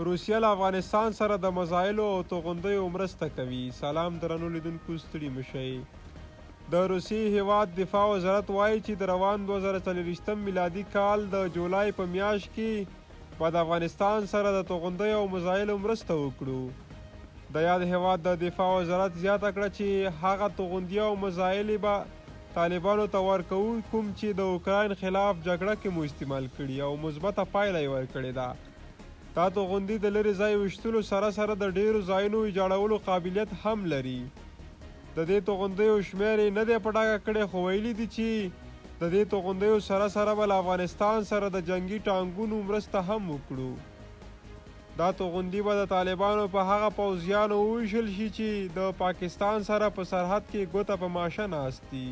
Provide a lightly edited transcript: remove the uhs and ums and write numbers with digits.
روسیه له افغانستان سره د مزایلو او توغندیو مرسته کوي. سلام درنو لیدونکو، ستړي مه شئ. د روسیې هیواد دفاع وزارت وایي چې د روان 2024 میلادي کال د جولای په میاشت کې به د افغانستان سره د توغندیو او مزایلو مرسته وکړو. د یاد هیواد د دفاع وزارت زیاته کړه چې هغه توغندي او مزایلې به طالبانو ته ورکوو کوم چې د اوکراین خلاف جګړه کې مو استعمال کړي او مثبته پایله یې ورکړې ده. دا توغندي د لرې ځای ویشتلو سره سره د ډېرو ځایونو ویجاړولو قابلیت هم لري. د دې توغندیو شمېر یې نه دی په ډاګه کړی خو ویلي دي چې د دې توغندیو سره سره به له افغانستان سره د جنګي ټانګونو مرسته هم وکړو. دا توغندي به د طالبانو په هغه پوځیانو وویشل شي چې د پاکستان سره په سرحد کې ګوته په ماشه ناست دي.